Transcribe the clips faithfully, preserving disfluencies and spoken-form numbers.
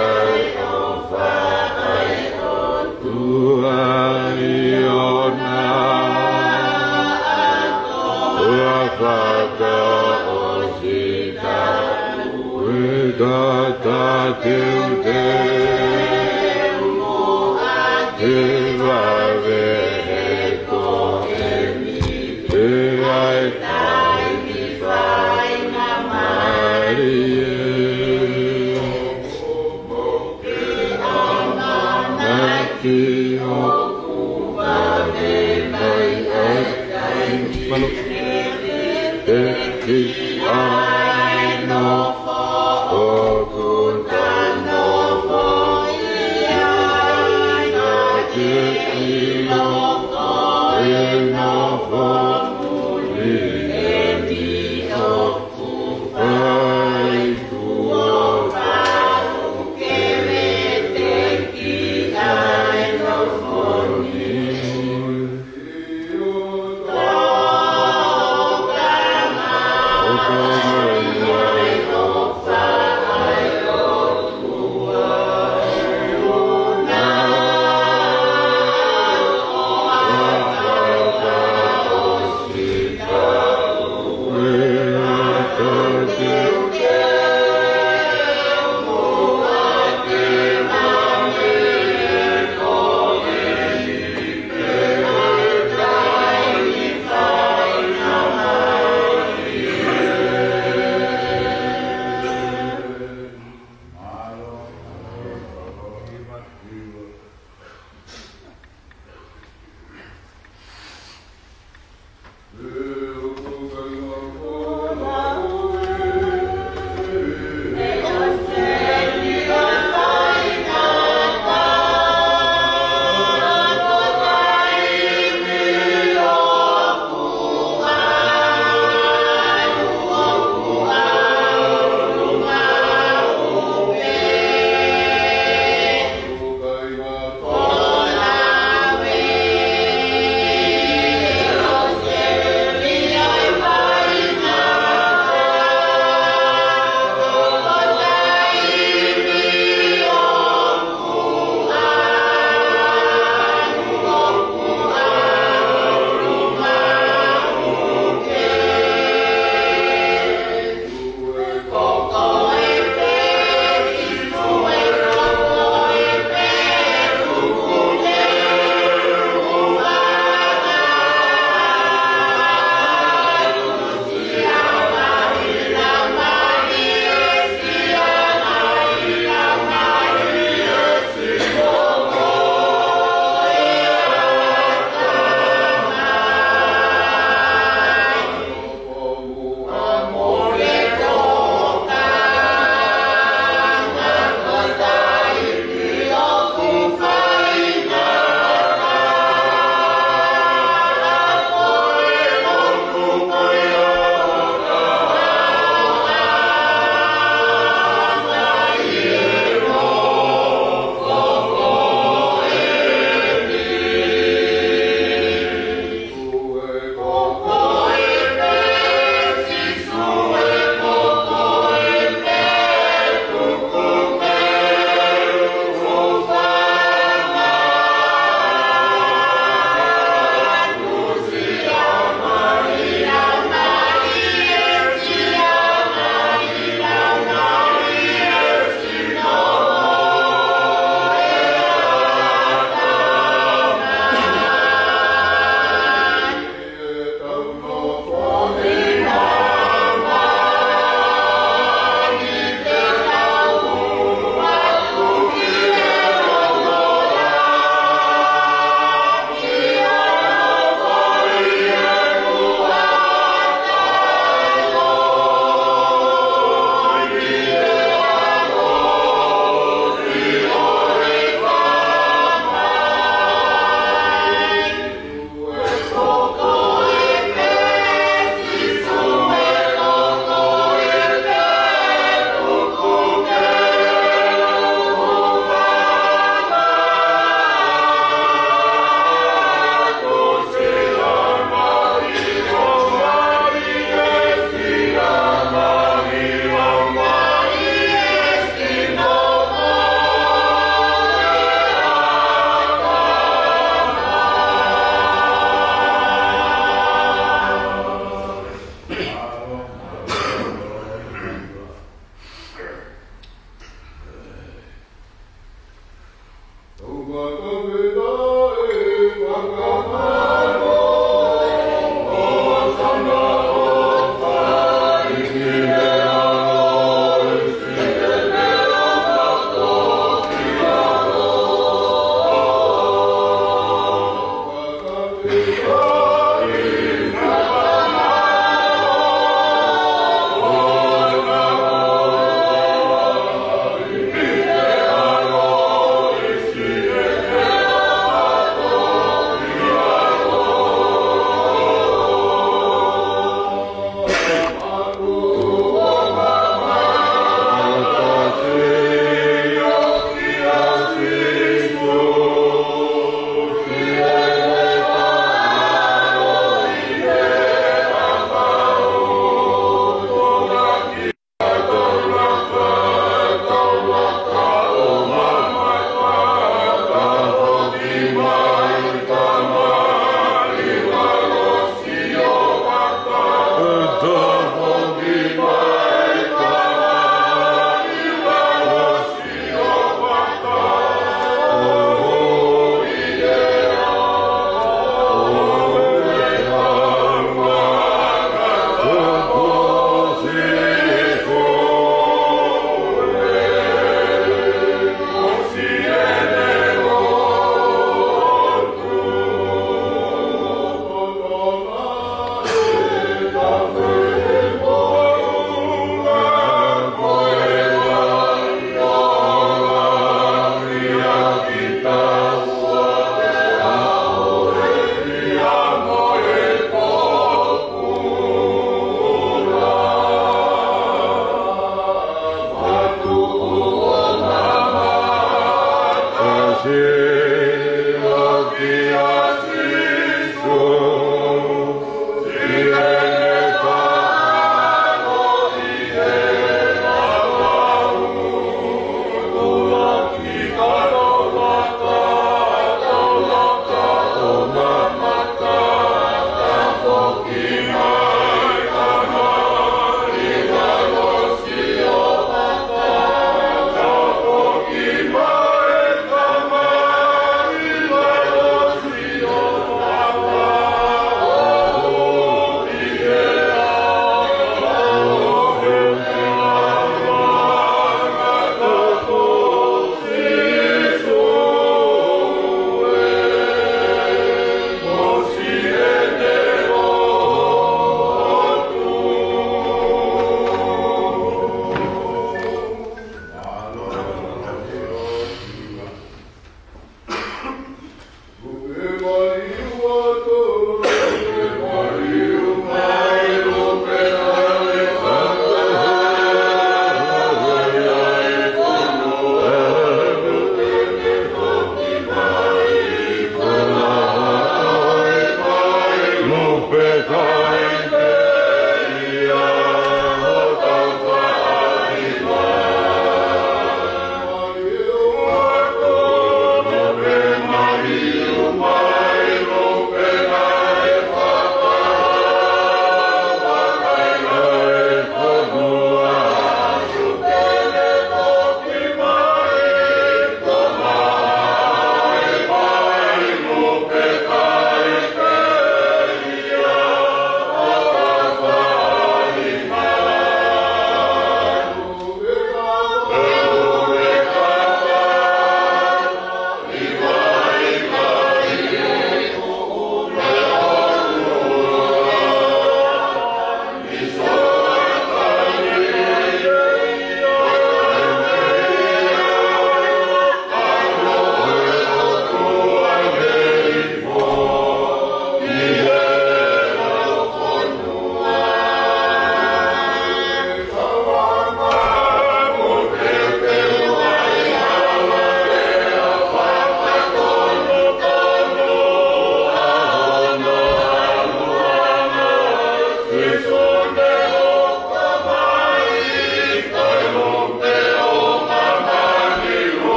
ai ʻo fai ʻOtua ʻi ʻona ʻofa fakaʻosi. Ko e tata teuteu mo ʻa e vave he ko eni pē ʻa e taimi faingamālie. Naki ʻoku vave mai ʻa e taimi. Manu. Te ki ai nofo ʻoku ta nofo ʻi ai, na te ʻilo ko e nofo muli eni ʻoku fai, kuo pau ke me te ki ai nofo.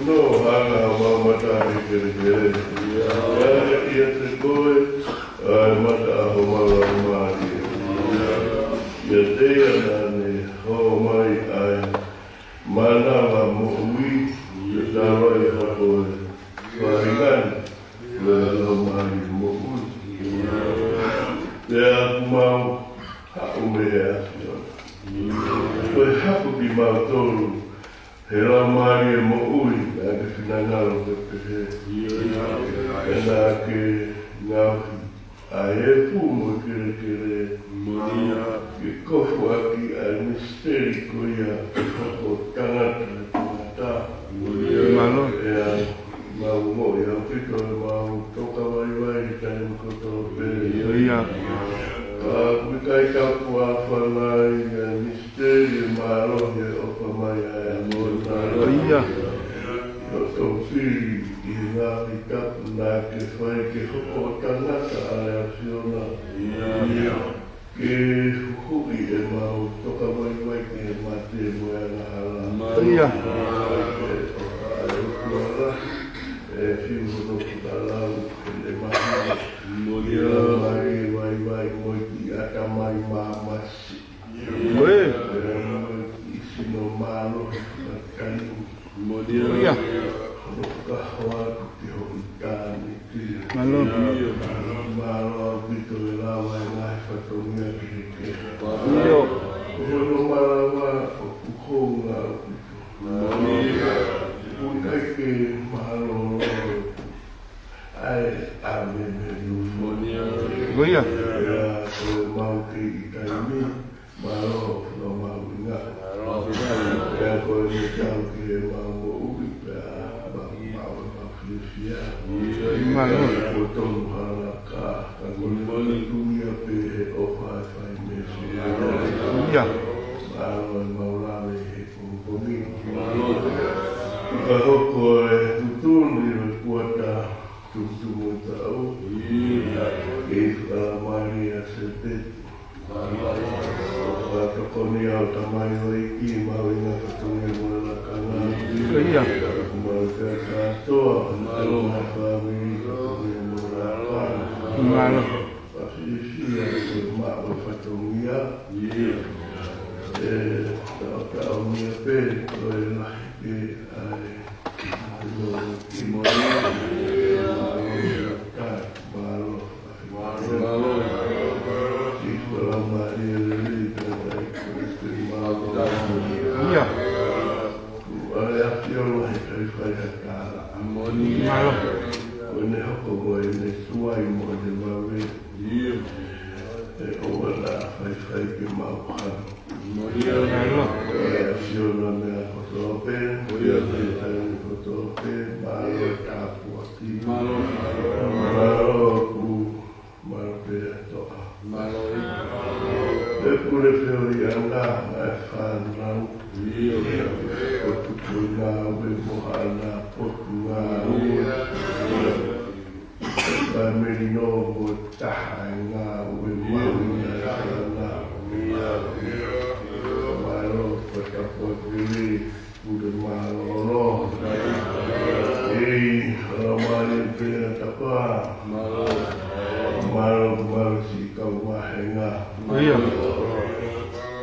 Kuo u hanga ʻo maʻu mata he kelekele. ʻIa, ʻiate koe ʻa e mata ʻa homau laumālie. ʻIate ia naʻa ne hō mai ʻa e mānava moʻui, ʻe tala ia ʻa koe, faʻahinga ni, ko e laumālie moʻui. Pea ʻoku mau haʻu mei he ʻAfiona. Ko e haʻu kimautolu he laumālie moʻui, naʻa ke finangalo ke pehē. Pea naʻa ke ngaohi ʻa e efu mo e kelekele, ke kofu ʻaki ʻa e misiteli ko ia ʻo e hoko ʻo e tangata ʻe tangata. Mālō. Pea mau ongoʻi ʻaupito ʻemau toka vaivai he taimi kotoa pē. Ka ʻoku ʻikai ke u fanongo ʻi he misiteli ʻo e mālohi ʻoku ʻomai ʻe he ʻAfiona. ʻIo. ʻI hoʻo fili ʻi he ngaahi tapu naʻa ke fai ke hoko ʻo e tangata ʻa e ʻAfiona. Ke huhuʻi ʻemau toka vaivai ki he mate mo e angahala. ʻIa. Ke ʻofa ʻa e ʻOtua lahi, ʻe fiu hono fakalau, ʻe mahino. Mo ia mai vaivai mo e kiʻi ʻatamai māmasi. ʻIa. Mo e kiʻi sino mālohi fakataimi. Mo ia. Hono fakahoa atu ki ho ʻitāniti. Mālō. Mālō ʻaupito e lava e ngaahi fatongia kehekehe. ʻIo. Ko hono malava ʻoku hounga ʻaupito. Mālō. ʻOku ʻikai ke mālōlō ʻa e ʻamene. Mālō. Ko ia. Pea ko e mau kei ʻi taimi. Mālō, mālō, mālō. Pea ko e meʻa tau ki he mau moʻui, pea mau, mau, mau fiefia. Mālō. Ko tonu hala ka, ka ko e moʻoni tuia pē he ʻofa ʻa e fai mei he ʻAfiona. ʻIa. Mālō, mau lave he pongipongi. Mālō. Ka hoko e tuʻutuʻuni ʻo e kuata tumutumu taʻu, ʻi he faingamālie ʻa Sēpeti. Fakatokoni ʻa e Tamai ʻEiki, maʻu ʻa e fatongia mo e lakanga. Ko ia. Maʻu pē ʻa e kātoa, maʻu ʻa e fāmili, fatongia mo e lakanga. Mālō. Fakafiefiaʻi ko e maʻu e fatongia. ʻE taʻotaʻonia pē ko e lahi pē ʻa e Ia. Mālō. Ko ʻene hoko ko ʻene tuai mo ʻene vave. ʻE ʻoua naʻa faifai ke mau hano. Mālō. Ko e ʻAfiona meʻa kotoa pē, ko ia pē taimi kotoa pē, mālō e tāpuaki. Mālō, mālō. Mālō ʻoku, mālō pē ʻa e toʻa. Mālō. Pea pule feohiʻanga, ngaahi fānau. ʻO tuku ngāue mo haʻana potungāue. Ka melino mo taha e ngāue mahuʻinga ʻa e fānau. Mālō, ko e tāpuaki lelei, pule mālōlō. ʻEi, hala mai pē ʻa e tapa. Mālō, mālō siʻi kau vāhenga. Ia.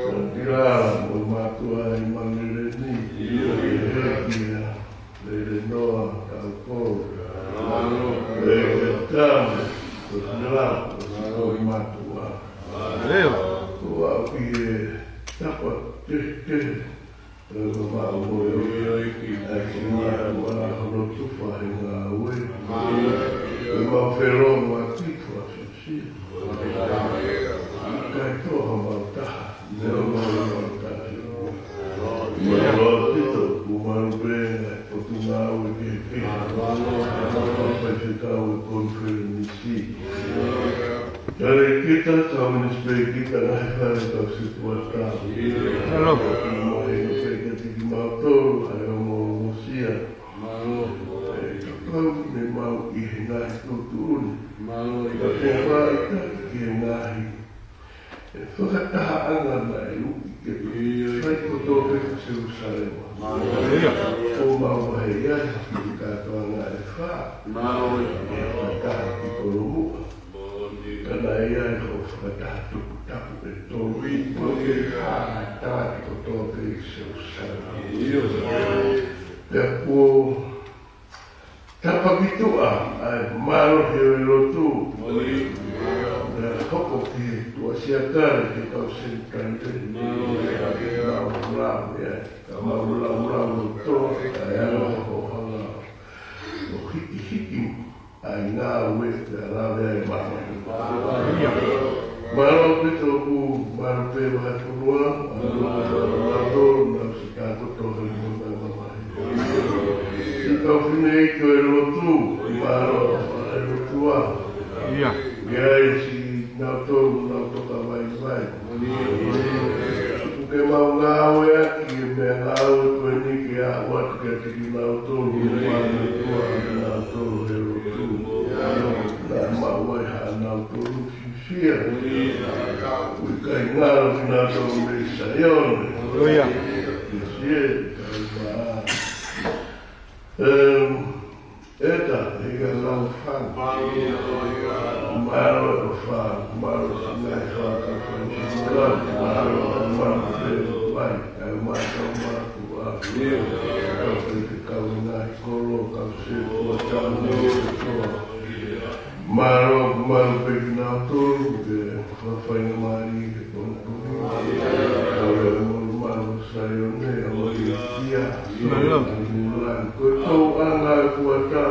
Santila mo mātuʻa ʻi Mangeleni. Ia. Lele noa, tau ko. Mālō. Lele tamu, ko sila, ko mātuʻa. Leo. Ko au ki he tapa kehekehe. Lele maʻu mo e ʻEiki, ʻa e mātuʻa hono tufa he ngāue. Mālō. Lele maʻu felo ma ki fua. Siʻi. ʻIkai toe ha mau taha. Leo mau mau taha. Mālō ʻaupito, ʻoku mau pē, ʻo tuna au e ke ke. Mālō. Faifekau e konifelenisi. Tale kita, kau minisipē kita, ngaahi fale kau situata. Mālō. Mo e no pē ke tiki mau tolu, ʻa e ongo ongosia. Mālō. ʻE kapau ne mau ʻi he ngaahi tuʻutuʻuni. Mālō. Ka te fai ta ki he ngaahi. ʻE fakatahaʻanga naʻe uki ke fai kotoa pē ki Selusalema. Mālō. ʻO mau vahe ia he kātoanga ʻe fā. Mālō. ʻE fakataha ki Kolomuʻa. Ka naʻe ʻi ai hoʻo fakataha toputapu ʻe tolu ʻi ko e hā tala ki kotoa pē ʻi Selusalema. Pea kuo tapa ki tuʻa ʻa e mālohi ʻo e lotu. Pea hoko ki he tuʻa siakale ki he kau senitale. Mau lau ia, ka mau lau lau loto, ka e ala hoʻo hanga ʻo hikihiki ʻa e ngāue pea lave ai māmani. Mālō ʻaupito ʻoku, mālō pē vahefonua, mālō pē ʻa e lau lau, nau si kātoa he mona mamahi. Siʻi kau fineʻeiki ʻo e lotu, mālō ʻa e lotua. Ia. Ia ʻe siʻi nautolu, nau toka vaivai. ʻOku ke mau ngāueʻaki e meʻangāue ko eni ke aʻu atu kiate kinautolu, ʻo mālō ʻa kinautolu he lotu. Naʻa mau ʻai haʻanautolu fiefia. ʻOku ʻikai ngalo kinautolu mei Saione. Haleluia. Ke sie, kae ʻumaʻā. Em, ʻEta, ʻi he lau fanga. Mālō e fanga, mālō e ngaahi fanga, mālō, mālō e vai, kae ʻumaʻā e kau mātuʻa. Kau pē ke kau ngaahi kolo, kau setuata, kau setuata. Mālō, mālō pē kinautolu, ke fakafaingamālie ke pongipongi. Mālō, mālō Saione, ʻa Malikia. Mālō. Ko e tauʻanga e kuata,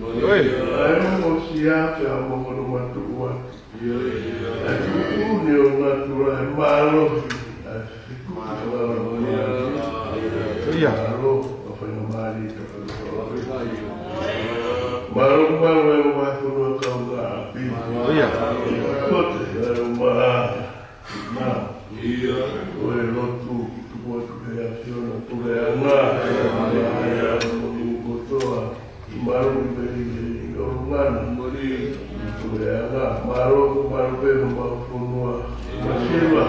Oi. ʻAi mo siape a mo kono matuʻu atu. ʻAi tuʻu ni o natula he mālohi. ʻAi fiku ki wala mo ni atu. Ia. Mālō, ʻa faingamālie ka. Mālō, mālō e mo mālō e kau ngāue. Ia. Kote, ʻai mo Nā, ia, ko e lotu, tuku atu ki he ʻAfiona, Puleʻanga, Mālō kotoa, mālō ki he ʻolunga ni. Mālō, mālō pē homau fonua masiva.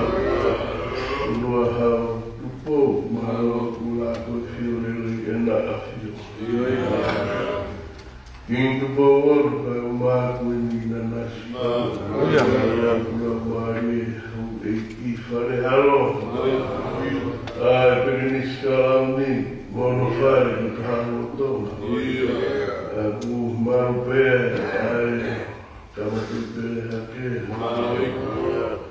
Fonua Haʻa Tupou, mālō kuo laka ʻo fiefia lelei ʻEne ʻAfio. Kingi Tupou ʻUluaki, kae ʻumaʻā Kuini Nanasipauʻu. Mālō, mālō, mālō, houʻeiki Fale Halo. ʻA e Pilinisi Kalauni mo hono fale, ko Tahaʻi mo Tonga. ʻA ia kuo mālō pē ʻa e Tama Tuʻi Pele Hake.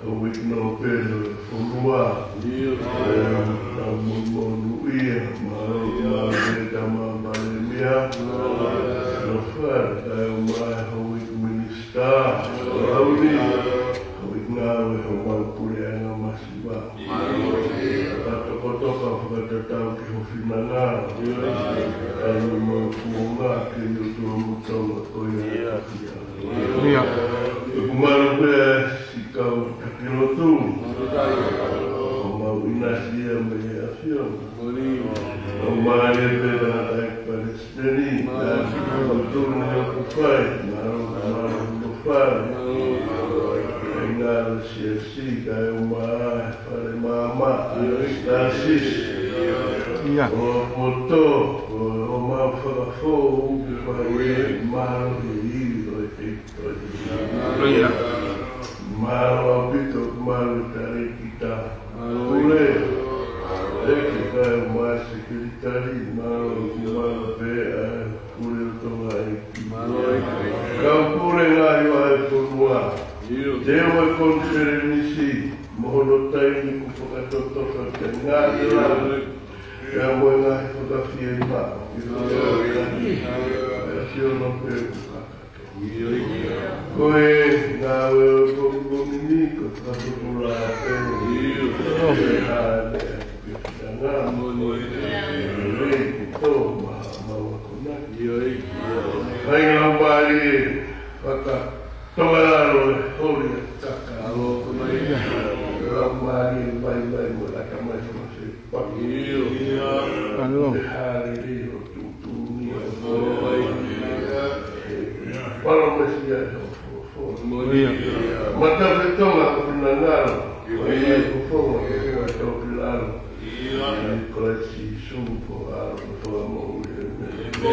Houʻeiki Nōpele ʻo e fonua. ʻA e Tama Monūʻia, mālō, mālō pē Tama Palēmia. Nofale, kae ʻumaʻā e Houʻeiki Minisitā, Launi, Houʻeiki Ngāue homau Puleʻanga Masiva. Fakatokatoka, fakatatau ki ho finangalo. Taimi mo e kuonga, kei ʻOtua mo Tonga ko ia. ʻIo. ʻOku mālō pē siʻi kau taki lotu. Homau ʻinasi ia mei he ʻAfiona. Mālō pē tangataʻeiki Palesiteni, ʻa e lotu ni ʻoku fai, mālō, mālō, mālō fale. ʻEiki Ngāue Siasi, kae ʻumaʻā e Fale Maama, ʻa e Siasi. ʻIo. ʻO poto, ʻo, ʻo mau fakafou, ke fai e mālō he ivi ʻo e ʻEiki. ʻIo. Mālō ʻaupito, mālō Talēkita. Mālō. Pule. ʻEiki, kae ʻumaʻā e Sekelitali, mālō, mālō pē ʻa e Pule ʻo Tonga ʻEiki. Mālō. Kau pule ngaahi vahefonua. ʻIo. Teu e konifelenisi, mo hono taimi kuo fakatotofaki, ngaahi ʻIo. Pea mo e ngaahi fakafiemālie. ʻIo. ʻIo. ʻIo. Ko e ngāue ʻo e pongipongi ni, ko e fakatupulaki pē. ʻIo. ʻIo. Ko e hā e meʻa ke fai, ngā mo ni. ʻIo. Lelei kotoa, ma, ma wa kona. ʻIo. Fai ngā mālie, faka Tō ʻa e lalo e holi ʻa e kaka. Alo, ko mai. Lau mālie, mai, mai, mo e ʻatamai fakafe. ʻIo. ʻIo. Alo. Te hale ri o tutu ni. Alo, mai. Palo mesia e ho, ho, ho. ʻIo. Mata fetonga ko finangalo. ʻIo. Ko ia ko fonga ko ia tō ki lalo. ʻIo. Ko e Sīsū ko ʻAlo ko Fakamoʻui. ʻĒmeni. Ko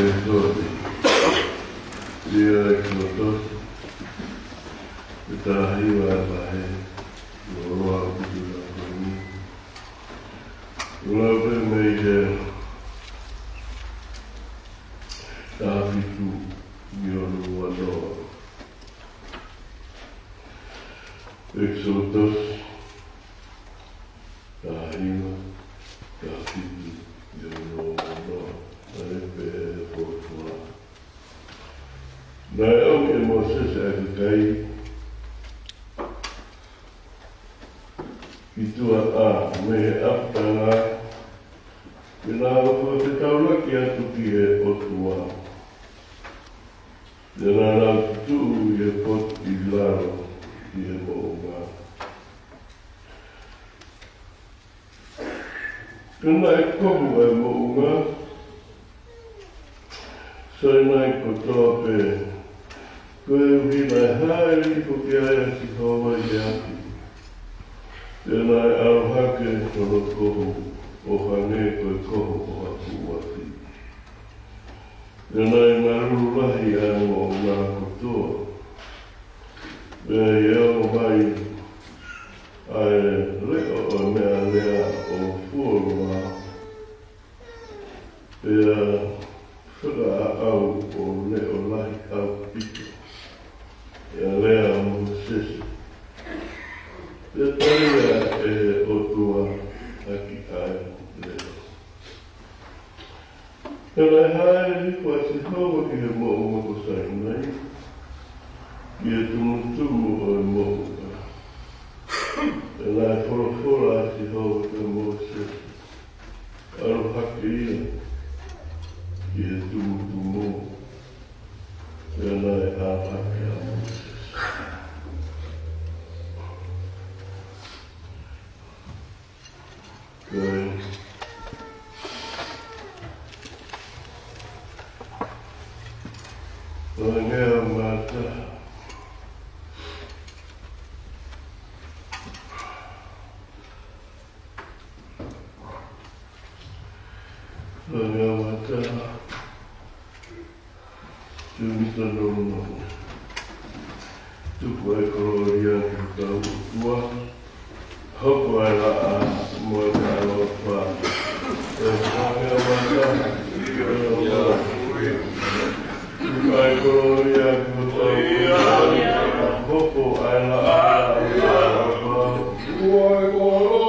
e tohi. ʻIo, ʻEkisoto. Ko e taha hiva e vahe. Lau ʻaupito ʻa e tohi ni. Lau pē mei he taha fitu ki hono ua noa. ʻEkisoto. Taha hiva, taha fitu, ʻi hono ua noa, naʻe pehē ʻe he ʻOtua. Naʻe ʻomi ʻe Mōsese ʻa e kakai ki tuʻa ʻā mei he ʻapitanga, pea nau fakafetaulaki atu ki he ʻOtua. Pea naʻa nau tutuʻu ʻi he potu ʻi lalo ʻi he moʻunga. Pea naʻe kohu ʻa e moʻunga Sainai kotoa pē, koeʻuhi naʻe hāʻele hifo ki ai ʻa Sihova ʻi he afi. Pea naʻe ʻalu hake hono kohu ʻo hangē ko e kohu ʻo ha fuʻu afi. Pea naʻe ngalulu lahi ʻa e moʻunga kotoa. Pea ʻi he ongo mai ʻa e leʻo ʻo e meʻalea ʻo fuoloa, pea fakaʻaʻau ʻo leʻo lahi ʻaupito ʻi he lea ʻa Mōsese. Pea tali ia ʻe he ʻOtua ʻaki ʻa e leʻo. Pea naʻe hāʻele hifo ʻa Sihova ki he moʻunga ko Sainai, ki he tumutumu ʻo e moʻunga. Pea naʻe folofola ʻa Sihova kia Mōsese, ʻAlu hake ia ki he tumutumu. Pea naʻe ʻalu hake ʻa Mōsese. Ko e, ko e ngeau mata. Ko e ngeau mata. Tumi tonu. Tuku ʻa e kolōlia ki hotau ʻOtua. Hoko ʻa e laʻā mo e ʻaloʻofa. ʻE hangē ʻa e mata. Tuku ʻa e kolōlia ki hotau ʻOtua. Hoko ʻa e laʻā mo e ʻaloʻofa.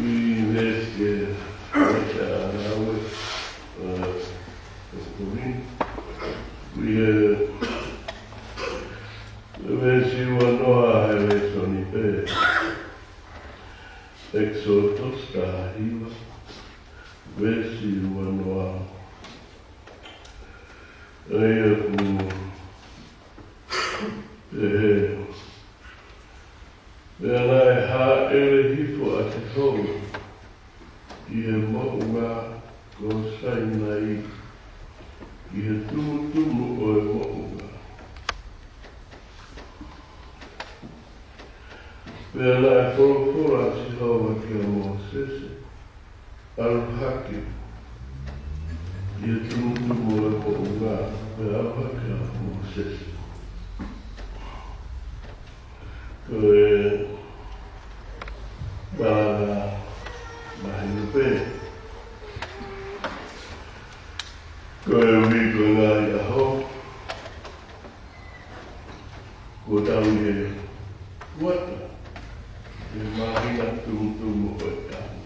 ʻI he veesi ke ʻosi ʻa e lau ē, ʻa e, ʻa e kumi. ʻI he veesi ua noa he lēsoni pē. ʻEkisoto taha hiva, veesi ua noa. ʻA ia ʻoku pehē: Pea naʻe hāʻele hifo ʻa Sihova ki he moʻunga ko Sainai, ki he tumutumu ʻo e moʻunga. Pea naʻe folofola ʻa Sihova kia Mōsese, ʻAlu hake ki he tumutumu ʻo e moʻunga. Pea ʻalu hake ʻa Mōsese. Ko e malanga mahino pē. Koeʻuhi ko e ngaahi ʻaho kuo tau ʻi he kuata. Māhina tumutumu ʻo e taʻu.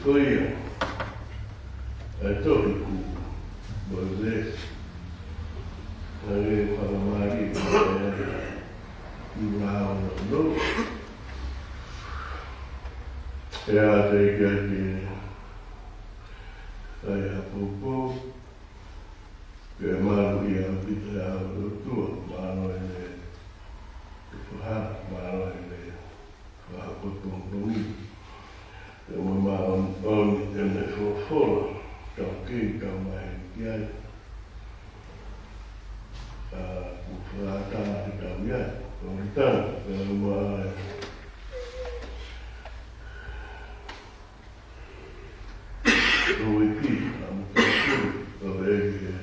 Ko ia, ʻa e tohi ko Mōsese, ʻa e fakamālō ʻi he ʻi he ʻaho no. ʻE ʻa e teʻeki ai ke ʻai ha poupou, ke malu ia ʻaupito ʻa e ʻOtua, mālō ʻene tukuhara, mālō ʻene fakapotopotoʻi. Ke māʻoniʻoni ʻene folofola, tau kei tau maheni ki ai. ʻA, kuo fakaʻatā ke tau ʻi ai, ko e tana, ke maʻa e Ko e ki, ʻa, mo e ki, ʻa, ʻe ki he,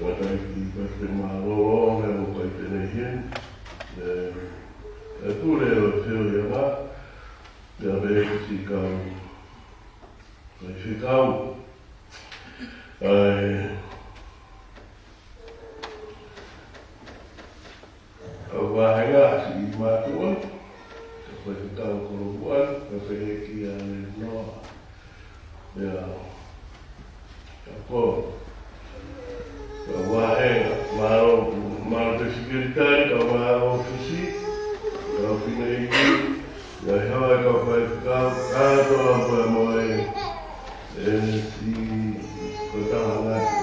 ʻa, ʻa e ki, ʻa, te mālō, ʻa, mo e ki te ne hien, ʻe, ʻe pule ʻo te o ia ma, ʻa, ʻe ki si kau, ʻa, si kau, ʻa, ʻe, ʻa, vāhenga siʻi mātuʻa, ka ko e kau kolomuʻa, ka pehē kia Noa. ʻIa, ka ko, ka vāhenga, mālō, mālō te sikiritali, ka mālō fisi, ka fineʻeiki, ʻa e hoa ka fai, ka, ka toa pea mo e, ʻe si, ko e taha ngati.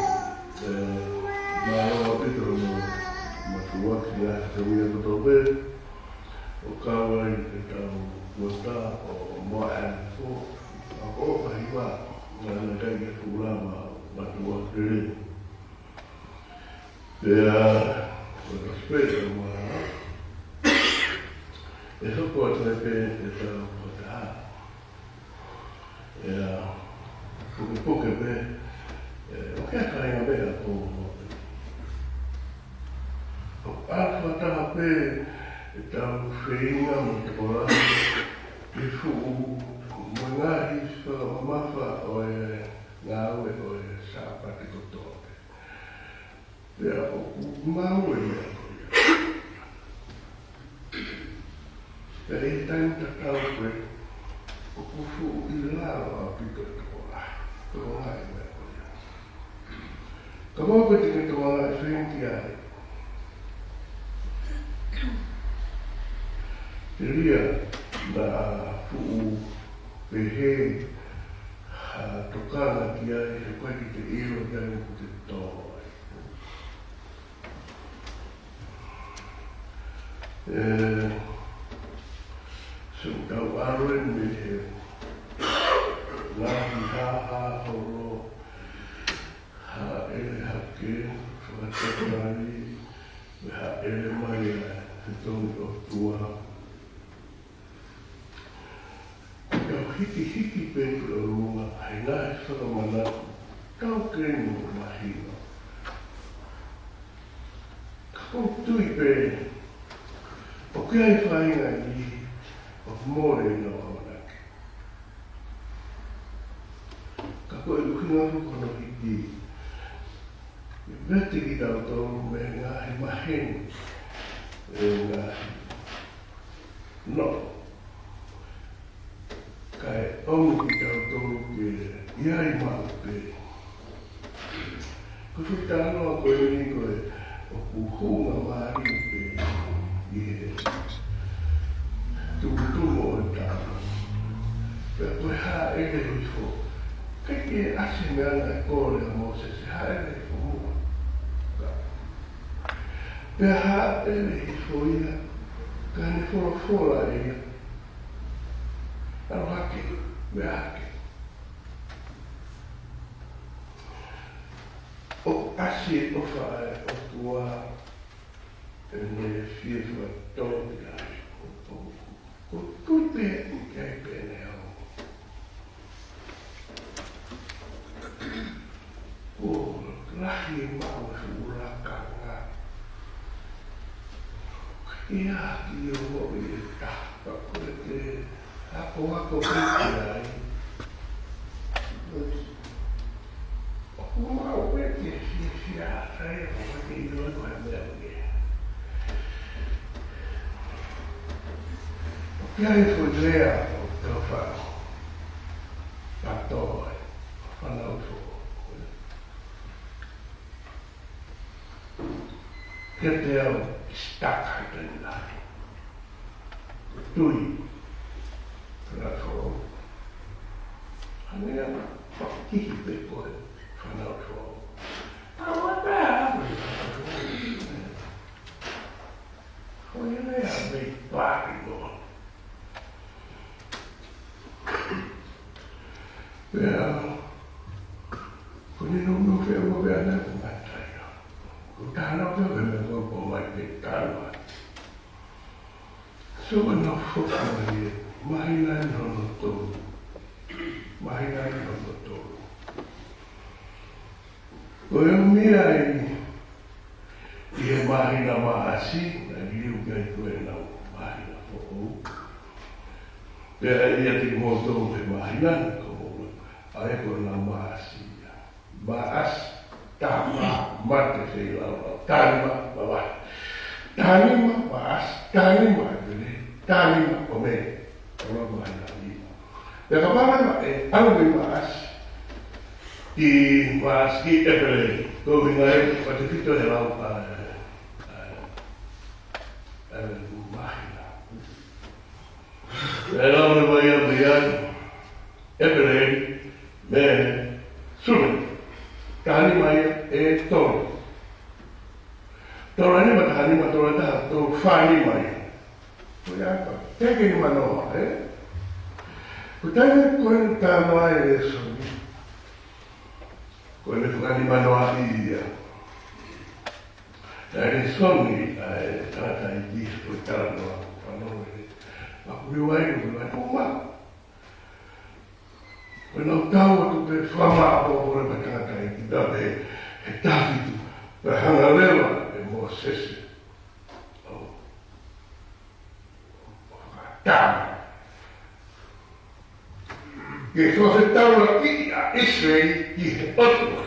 ʻE, mālō ʻaupito hono mātuʻaki ʻa e tauia kotoa pē, ʻo kau ai ʻetau kuata ʻo Moa Anifo, ʻa ko ka hiva, ngana kai ke kula ma, mātuʻaki lele. Pea, ko e spēsi ʻo Moa, ʻe hoko atu ai pē ʻetau kuata. ʻIa, pukepuke pē, ʻe, ʻo ke kāinga pē ʻa ko. ʻOku ʻa fakataha pē ʻetau feinga mo e tokolahi, ke fuʻu, mo e ngaahi fakamamafa ʻo e ngāue ʻo e Sāpate kotoa pē. Pea ʻoku maʻu e meʻa ko ia. Pea ʻi he taimi tatau ko ē, ʻoku fuʻu ʻi lalo ʻaupito e tokolahi, tokolahi e meʻa ko ia. Ka mau ko e tike tokolahi fengi ai. Telia naʻa fuʻu pehē ha tokanga ki ai, he ko e ki te ʻilo ki ai ʻoku te tō ai. ʻE, so tau ʻalu eni mei he ngaahi hāhā holo, hāʻele hake, fakatokali, mo e hāʻele mai ʻa e Tongatapu. Tau hikihiki pē ki ʻolunga, ʻa e ngaahi fakamanatu, tau kei mo mahino. Ka ʻoku ou tui pē, ʻoku ʻi ai e faʻahinga ʻi, ʻoku mole ʻenau ʻamanaki. Ka ko e ʻuhinga ko hono hiki, ʻe vete kitautolu mei he ngaahi maheni, ʻe ngaahi noʻo. Kae ʻomi kitautolu ke ʻi ai maʻu pē. Ko e talanoa ko eni ko e ʻoku hunga mālie pē ʻi he tumutumu ʻo e taʻu. Pea ko e hāʻele hifo. Kae ke ʻasi meʻa naʻe kole ʻa Mōsese hāʻele hifo muʻa. Pea hāʻele hifo ia, ka ne folofola ʻe ia. ʻAlu hake, meʻa hake. ʻOku ʻasi e ʻofa ʻa e ʻOtua, ʻene fie fakatō ki ai. ʻOku, ʻoku, ʻoku tui pē ʻoku ʻi ai pē ʻene ʻaonga. ʻOku lahi e maʻu e fuʻu lakanga. ʻIa, ʻio, ʻi he taha, ko e te akoako pē ki ai. ʻOku maʻu pē ke fiefia, sai, ʻoku ke ʻilo ko e meʻa ʻoku ke. ʻI ai e foʻi lea ʻoku tau faʻa kātoa ai, fānau foʻou. Ke te au stuck he taimi lahi. Tui, fānau foʻou. Hangē ʻoku fakihi pē koe, fānau foʻou. Tau ʻa pē ʻa koe, fānau foʻou. Ko ia lea mei pāki noa. Pea, ko eni nō nō fea ua pea na ko matai. Ko tāna pea ko e meʻa ko ko mai ke tāna. So ʻa na foka mai e, māhina ʻe hono tolu. Māhina ʻe hono tolu. Ko e ʻuhinga ia ʻi he māhina Maʻasi, naʻe liliu ki ai ko ʻenau māhina foʻou. Pea ʻi he tiki moutolu he māhina, ko moutolu, ʻa ē ko ʻenau Maʻasi ia. Maʻasi, taha fā, mate feilaulau, taha nima, mavahe. Taha nima, Maʻasi, taha nima, ʻEpeleli, taha nima, ʻo Mē. Ko e māhina nima. Pea kapau leva ʻe ʻalu mei Maʻasi ki Maʻasi ki ʻEpeleli. Ko e ʻuhinga ia ʻoku tefito he lau ʻa e, ʻa e, ʻa e māhina. Pea lau leva ia mei ai, ʻEpeleli, Mē, Sune. Taha nima ia ʻe tolu. Tolu nima, taha nima, tolu taha, tolu fā nima ia. Ko ia ka, teke nima noa, ē? Ko e taimi ko ē ʻoku tau lau ai e lēsoni, ko ʻene fakanima noaʻi ia. Naʻe lēsoni ʻa e tangataʻeiki ko e talanoa, fanongo ē. Maku liu ai, ko e liu ai, ko ma. Ko ʻenau tau atu pē fakamāʻopoʻopo leva e tangataʻeiki, pea pehē he taha fitu, pea hanga leva ʻe Mōsese ʻo, ʻo fakatama ke fakafetaulaki ʻa ʻIsileli ki he ʻOtua.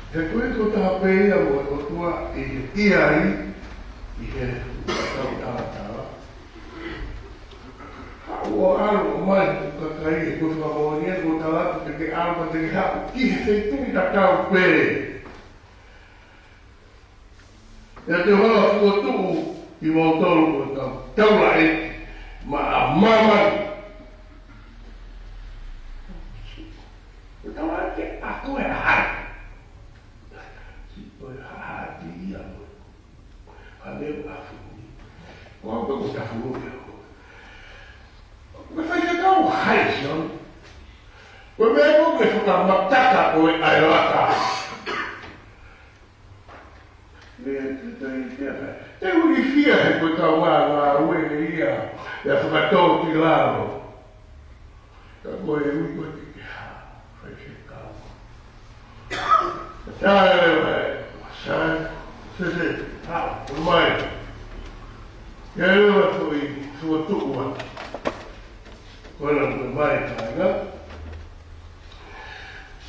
He ko e tokotaha pē ia mo e ʻOtua ʻi he, ʻi ai, ʻi he tau talatala. Haʻu ʻo ʻalu ʻo mai hoku kakai, he ko e fakamoʻoni ia, ko e tala atu te ke ʻalu pea te ke haʻu ki he feituʻu tatau pē. Pea te u hanga ʻo fokotuʻu kimoutolu ko e kau taulaʻeiki maʻa māmani. Ko e taulaʻeiki ʻa koe ʻa hai? Ko e haʻati ia mo e hane ʻa funi. Ko au pē ko e tafulu ia ko e. Ko e faifekau hai, Sione? Ko e meʻa ko e fakamataka ko e ʻa e laka. Lea te tai te aka. Te u ilifia he ko e kau ngāngāue ia, ia fakatōkilalo. Ka ko e ui ko e ke ha, faifekau. Sai, sai, sai, sai, ha, ko mai. Ia leva ko e fokotuʻu atu. Ko ena ko mai kāinga.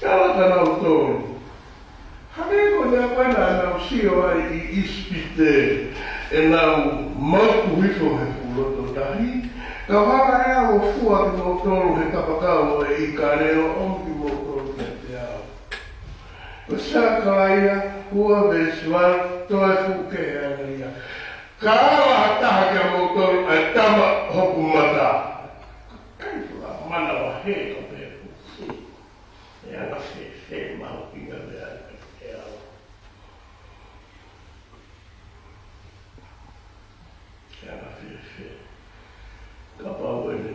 Tala ka nau tolu. Hangē ko e meʻa ko ena naʻa nau sio ai ʻi ʻIsipite, ʻenau mauku hifo he fuʻu loto tahi, ka hala ʻe ʻalu ʻo fua kimoutolu he kapakau ʻo e ʻIkaleo ʻo ʻomi kimoutolu kiate au. Ko Sakalaia, ua veesi valu, toe fuʻu kehe ange ia. Ka ala ha taha kiate kimoutolu ʻa e tama hoku mata. Kai fua manavahē ka pehē fusi. ʻE anga fēfē mahuʻinga meʻa ʻa e ʻEiki. ʻE anga fēfē. Kapau ʻe ne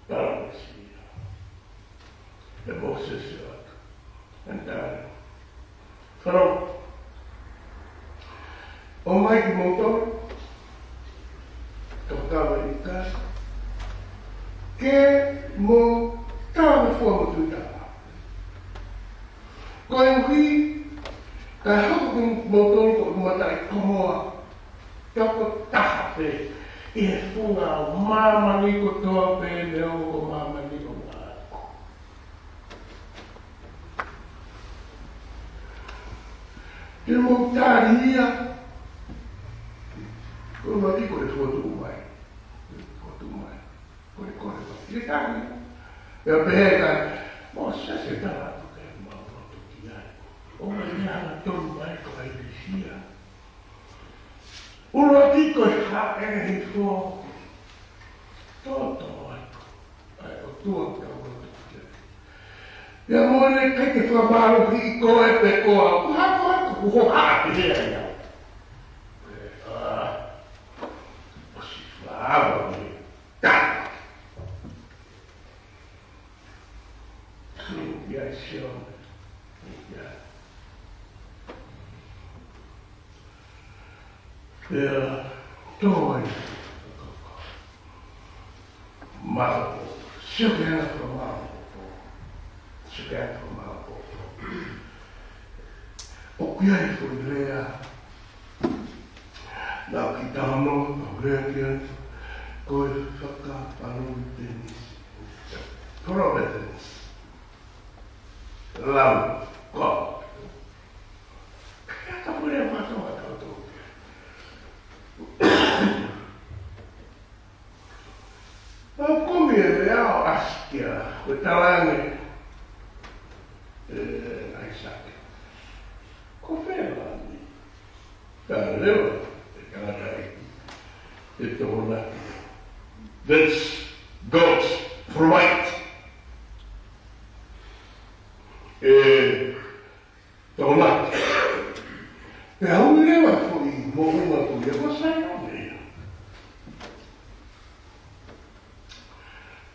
palōmesi ia. ʻE Mōsese atu. ʻE tali. Fānau. ʻOmai kimoutolu. Kapakau ʻa e ʻIkale. Ke mou tala fua mo tuitala. Koeʻuhi, kae hoko kimoutolu ko e mataʻi komoa. Tokotaha pē. ʻI he funga ʻo māmani kotoa pē, neongo ko māmani ʻo ngā. Te mou tali ia. Ko Ko e ʻuluaki ko e fokotuʻu mai. Fokotuʻu mai. Ko e kole mai. ʻI he taimi. Pea pehē ʻe Mōsese, tala atu ke mau lotu ki ai. ʻOmai ʻa e anga tonu mai ko e ʻai pisia. ʻUluaki ko e hā ʻe hifo. Toto atu. ʻA e ʻOtua ka ua tukia. Ia mo ne kai te fakamālohi ko e pe ko au. Ko ha ko ha ko ho ha te hea ia. Pea, ʻosi fāva me ta. Ia sio. Ia. Pea tō ai. Mālō. Sio ki he anga fakamālō. Sio ki he anga fakamālō. ʻOku ʻi ai e foʻi lea. Naʻa ku kiʻi talanoa, ʻo lea ki ai. Ko e fakapalōtenisi. Providence. Lau. Ko. Ka ka pule ma to ma to to. Pau kumi e lea ʻo ʻAsikia, ko e talaange ʻe ʻAisake. Ko fē lami? Ka leva, e tangata ʻi, ʻe Tokonaki. That's God's provide. ʻE Tokonaki. Pea ʻomi leva foʻi moʻunga ko ia ko Saione.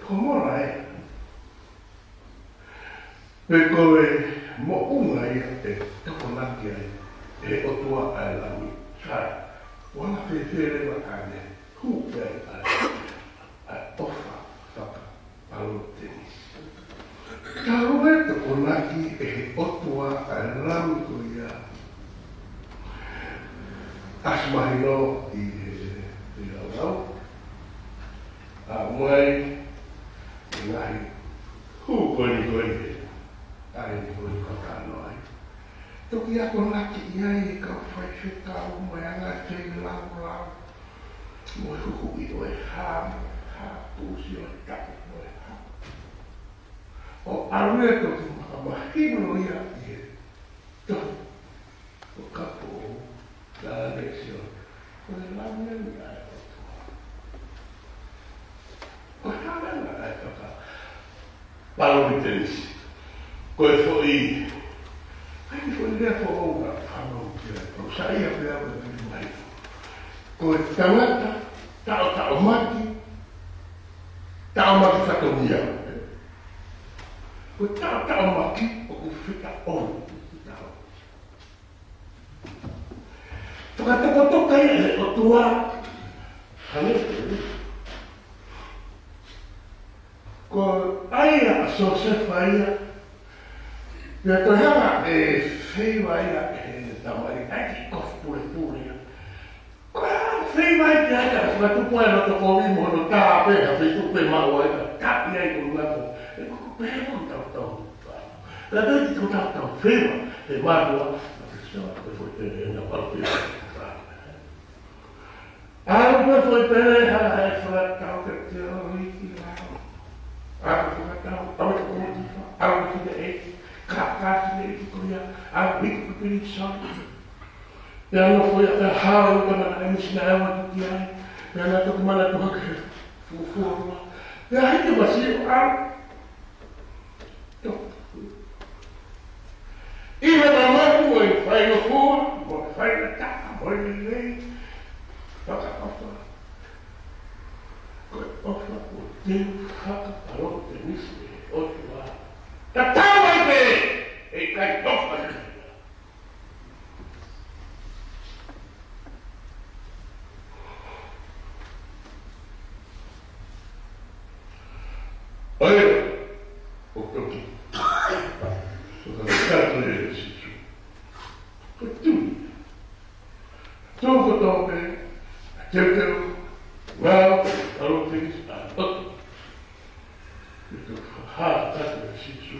Ko Morai. Pe ko e moʻunga ia ʻe Tokonaki ai ʻe he ʻOtua ʻa e lami. Sai. Ua na fēfē leva ʻa ne hū ki ai ʻa e, ʻa e ʻofa faka palōtenisi. Talu e Tokonaki ʻe he ʻOtua ʻa e lami ko ia. ʻAsi mahino ʻi he, ʻi he laulau. ʻA mai, ʻi he ngaahi hū ko eni ko eni. ʻA eni ko eni ko tano ai. Toki akonaki ʻi ai e kau faifekau mo e anga e feilaulau. Mo e huhuʻi ʻo e hā, mo e hā, pusi ʻo e taʻu, mo e hā. ʻO ʻalu ia toki makamahino ia ʻi he tohi ʻo Kapo ʻo Lālesio. Ko e lami ʻa e ʻOtua. Ko e hā leva ʻa e fakapalōtenisi. Ko e foʻi, ʻai foʻi lea foʻou naʻa fanongo ki ai. Ko sa ia pea ko e pili mai. Ko e tangata, taʻotaʻomaki, taʻomaki fatongia. Ko e taʻotaʻomaki, ʻoku fetaʻo. Fetaʻo. Fakatokatoka ia ʻe he ʻOtua. Haleluia. Ko ai ʻa Siosefa ia. Pea toe hanga ʻe feiva ia ʻe he tamai ai ki kofu pulepule ia. Ko e feiva ia ke ai ka fakatupu ai loto kovi mo hono tā pē, ha feituʻu pē maʻu ai ka tapi ai ko ngako. ʻE ko ko pē ko tautau. Ka tau ki ko tautau feiva, he mātua, na fesiawa ko e foʻi pele, na pau pele. ʻAlu ko e foʻi pele, ha, ha, e fakatau ke te o i ki lao. ʻAlu fakatau, ʻalu ko ʻotifa, ʻalu ki te e, ka, ka ki te e ki ko ia, ʻalu i ki pili sō. Pea nofo ia ka hao i ka mana e misi na e watu ki ai. Pea na toki mana tu hake fuofua. Pea hiki masi o ʻalu. ʻI he mamaku mo e faingofua, mo e faingataʻa, mo e lelei, fakaʻofa. Ko e ʻofa ko e teu fakapalōtenisi ʻe he ʻOtua. Tatau ai pē, ʻe ʻikai tofa. ʻA ia, ʻo toki. ʻO ka kato e Sīsū. Ko tui. Tō kotoa pē, teuteu, ngāue, palōtenisi, ʻa, ʻoto. ʻI he fakahā atu ʻe Sīsū,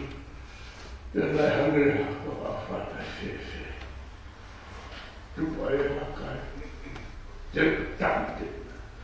pea naʻe hangē ha fakafata fēfē. Tupu ai e makai, te u taki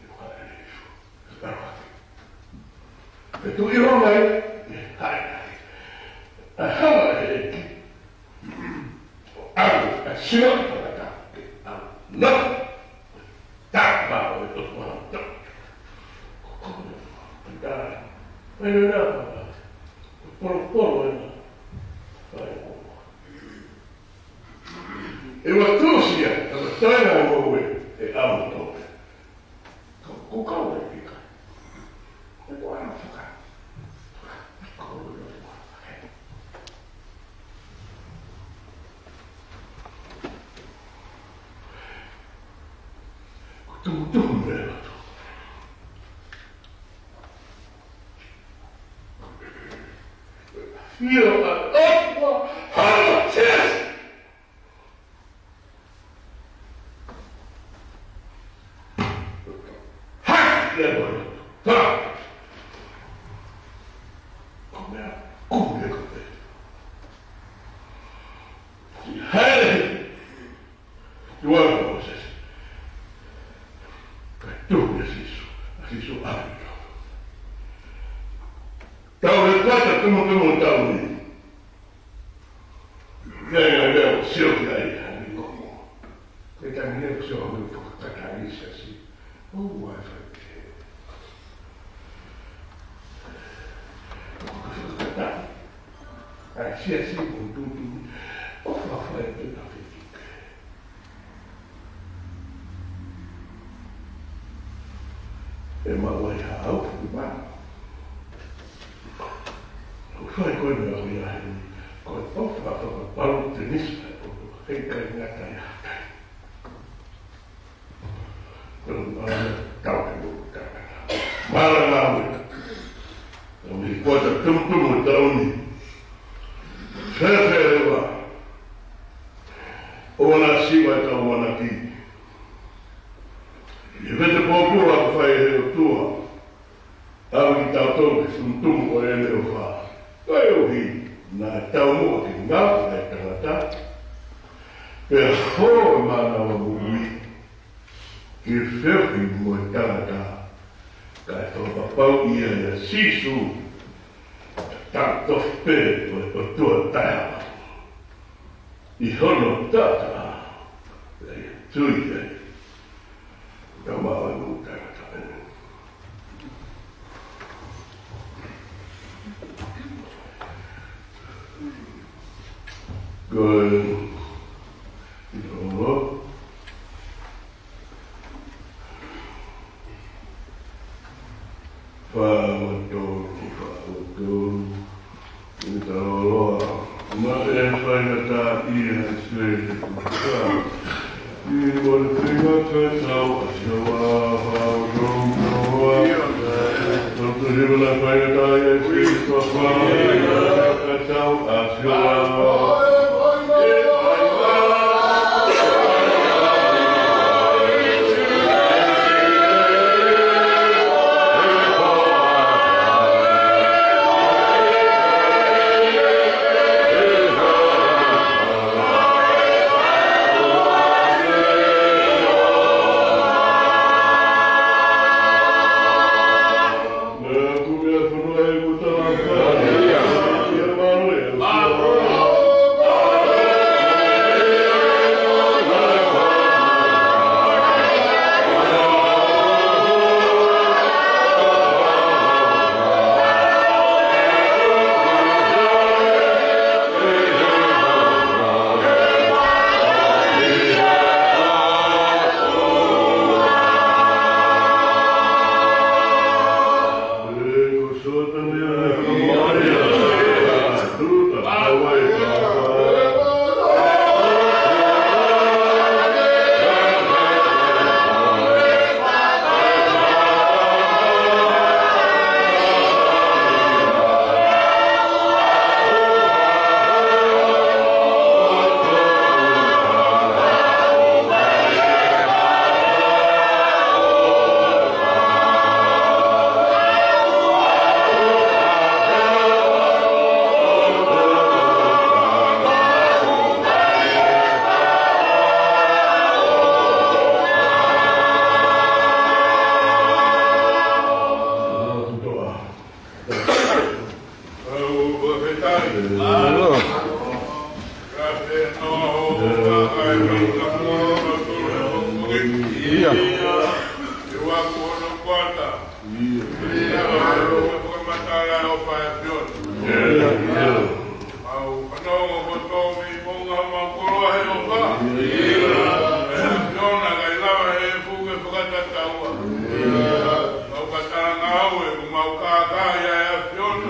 ʻE fai ʻe Sīsū. Pea tuʻu ʻi Roma ia, ʻe haʻi ai. ʻA e hala ʻe ʻEiki. ʻAlu, ʻa e sino ʻi tangata. ʻAlu, nofo. Tapa o e tokohata. Ko e tangata. Mai nō nā, papa. Ko e polopolo ena. Fai ʻo. ʻE ua tusia, ka ko e taina ʻo e, ʻe ʻalu tō. Ko, ko kau e pika. ʻE ko ana faka. Ko, ko tumutumu e loto. Fio a opo, hala tesi. Haki ia koe. Tara. Ko e meʻa, ko e meʻa ko e. Haere. Tuʻa ko Mōsese. Kae tuʻu ʻia Sīsū. ʻA Sīsū ʻalu. Tau he kuata tumutumu tau ni. Ia, ia, ia, sio ki ai, ha ni ko. Ke tangi ia, sio ki ai, fakakata ai, siasi. ʻO, ua e fai. Fakakata. ʻA e siasi mo e tumutumu. ʻO fafai atu na fefike. ʻE maʻu ai ha ʻuhinga. ʻOku fai ko ē meʻa ko ia heni. Ko e ʻofa fakapalōmesi ʻa e ʻOtua. Heʻikai ngata ia. Tau ana tau ke mo tau. Mālō ngāue. Tau ni kuata tumutumu tau ni. Fēfē leva. ʻOua naʻa siva ʻetau ʻamanaki. ʻI he vete pōpula ʻoku fai ʻe he ʻOtua. ʻAlu kitautolu ki he tumutumu ʻo ʻene ʻofa. Koeʻuhi, naʻe taumuʻa ke ngaohi ʻa e tangata. Pea hō ʻa e mānava moʻui. Ke feohi mo e tangata. Kae fakapapauʻi ia ʻia Sīsū. Tau tofu pē ʻo e ʻOtua taha. ʻI hono taʻataʻa, ʻe tui ai. Tama ai mo tangata. Ko e, ʻi hono. Fā ua tolu, fā ua tolu. ʻI he tau loa. Naʻe faingataʻaʻia ʻa ʻIsileli ʻi he kuka. ʻI he ʻuhinga ke tau ʻasi ʻa e fā ua tolu, tolu ua. Tau tau hiva naʻe faingataʻaʻia ʻa ʻIsileli ʻi he kuka. Ke tau ʻasi ʻa e fā ua tolu. Ia. Ia, ua ko hono kuata. Ia. Ia, ua ko hono fakamatala ʻa e ʻofa ʻa e ʻAfiona. Ia. Mau fanongo kotoa mei monga mau koloa he ʻofa. Ia. ʻE ʻAfiona, ʻikai lava he fuʻu ke fakatataua. Ia. Mau ka talanga au ʻe, mau kākaaʻi ʻa e ʻAfiona.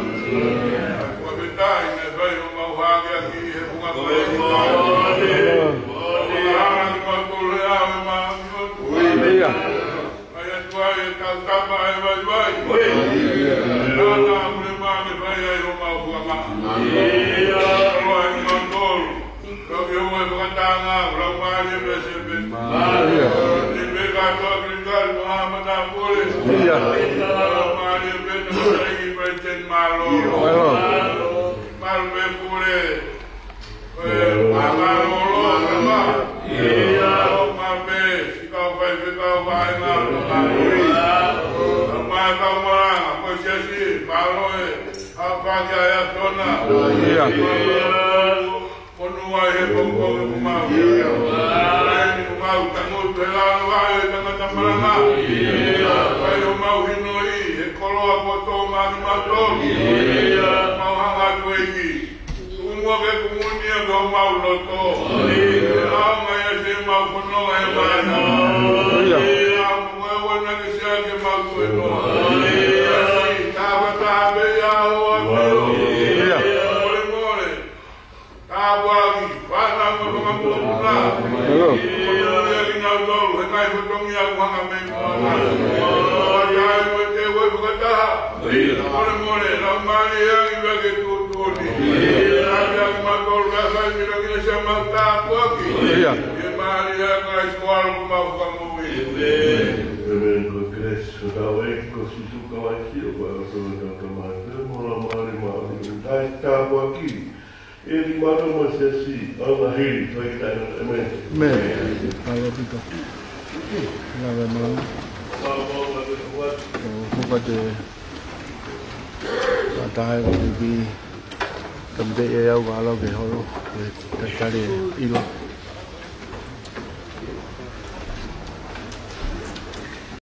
Fakafetaʻi naʻe fai homau hākeakiʻi he funga pai. Ia. Ia, ʻa kimautolu he ʻao ʻe Māʻoniʻoni. Ia. ʻAi atu ai e tautapa ʻa e vaivai. Ia. Nana mule mā ke fai ai homau fuakava. Ia. Koloa ʻe kimautolu. Kau ke hua e fakatānga, Laumālie pē se pē. Ia. Ni pē kātoa kilikali mo ha mata pole. Ia. Laumālie pē na mata i pē ten mālō. Mālō. Mālō pē pule. Ē, mālōlō, mālō. Ia. Mālō pē, siʻi kau faifekau, vaʻinga, mālō. Mālō kau malanga, ko e siasi, mālō ē, ʻa faki ʻa e ʻAfiona. Ia. Monū ai he pongipongi ʻoku mau. Ia. Ē, ʻoku mau tangutu he lalo ʻa e tangata malanga. Ia. Fai homau hinoʻi, he koloa kotoa ʻa kimautolu. Ia. Mau hanga atu ʻEiki. Tuku muʻa ke kumuni ʻa homau loto. Ia. ʻAonga ia ke mau fononga he mana. Ia. Ia, mo e ʻoua naʻa ke sio ke mau tuenoa. Ia. Tāpata pē ia ʻo ʻAfio. Ia. Mole mole. Tāpuaki, fānau mo e fanga mokopuna. Ia. Ia kinautolu, he ngaahi fatongia ʻoku hanga mei muʻa. Ia. Ia, mo e teu ʻo e fakataha. Mole mole, Laumālie ʻoange ʻa e tuʻutuʻuni. Ia. Ia, ʻa kimautolu ʻoku fai mei langi ʻa e siʻa mau tāpuaki. Ia. Ia, Malia ʻa e Kalaisi ko e ʻAlo ʻoku mau fakamoʻui. ʻĒmeni. Ko e kelesi ʻa hotau ʻEiki ko Sīsū Kalaisi, ʻofa ʻa e ʻOtua ko e Tamai, mo e Laumālie Māʻoniʻoni, ʻa e tāpuaki ʻa e ʻEiki mo e Siasi, ʻo aʻu ki he taʻengata. ʻĒmeni. ʻĒmeni. Mālō ʻaupito. Lava e malanga. ʻO, ko e fakataha ʻa e pipi. Ka mei ai au ʻalu ki he holo, ke talitali ʻilo.